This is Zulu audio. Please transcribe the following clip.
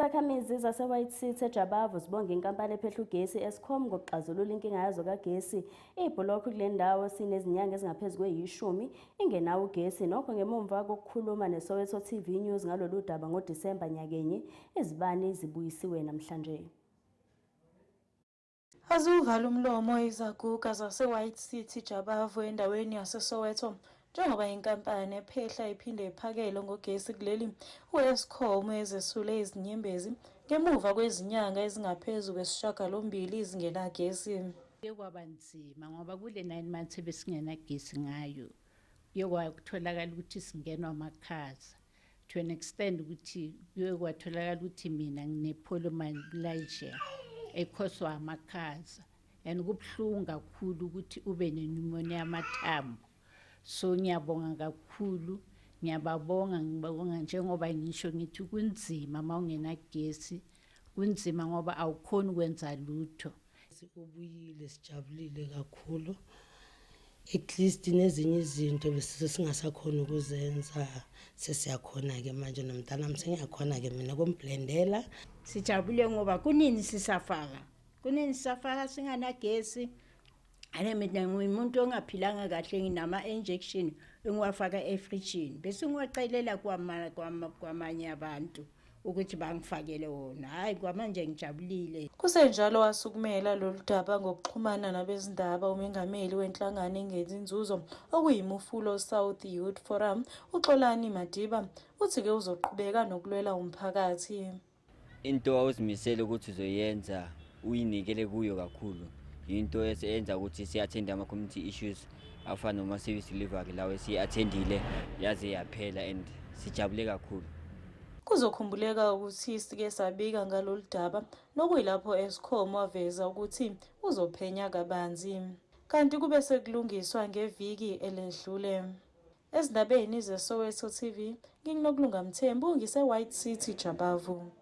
Izakhamizi zase-White City eJabavu zibonga inkampani ephehla ugesi Eskom ngokuxazulula inkinga yazo kagesi. Ibhulokhu kule ndawo sinezinyanga ezingaphezu kweyishumi ingenawo ugesi. Nokho ngemumva kokukhuluma neSoweto TV News ngalolu daba ngoDisemba nyakenye, izibani zibuyisiwe namhlanje. Aziwuvala umlomo izaguga zase-White City Jabavu endaweni yaseSoweto njengoba inkampani ephehla iphinde iphakele ngogesi kuleli u-Eskom ezesule izinyembezi ngemuva kwezinyanga ezingaphezu kwesishiyagalombili zingenagesi. Kuye kwaba nzima ngoba kule 9 months ebesingenagesi ngayo, kuye kwatholakala ukuthi singenwa amakhaza to an extent ukuthi kuye kwatholakala ukuthi mina ngine-polymyalgia e-cause-wa amakhaza, and kubuhlungu kakhulu ukuthi ube ne-pneumonia yamathambo. So ngiyabonga kakhulu, ngiyababonga, ngibonga njengoba ngisho ngithi kunzima uma ungenagesi, kunzima ngoba awukhoni ukwenza lutho. Ubuyile, sijabulile kakhulu. At least nezinye izinto bese singasakhona ukuzenza, sesiyakhona-ke manje. Nomntanami sengiyakhona-ke mina kumblendela. Sijabule ngoba kunini sisafaka, kunini sisafaka singanagesi. Ane mina ngimuntu ongaphilanga kahle, nginama-injection engiwafaka efrijini, bese ngiwacelela kwamanye abantu ukuthi bangifakele wona. Hhayi, kwamanje ngijabulile. Kusenjalo, wasukumela lolu daba ngokuxhumana nabezindaba umengameli wenhlangano engenzi inzuzo okuyiMofolo South Youth Forum, uXolani Madiba, uthi-ke uzoqhubeka nokulwela umphakathi. Into awuzimisele ukuthi uzoyenza, uyinikele kuyo kakhulu, into eyenza ukuthi siya-attende ama-community issues afana noma-service delivery lawo esiyi-attendile yaze yaphela, and sijabule kakhulu. Kuzokhumbuleka ukuthi sike sabika ngalolu daba, nokuyilapho Eskom waveza ukuthi uzophenya kabanzi. Kanti kube sekulungiswa ngeviki eledlule. Ezindabeni zeSoweto TV, nginguNokulunga Mthembu, ngise-White City, Jabavu.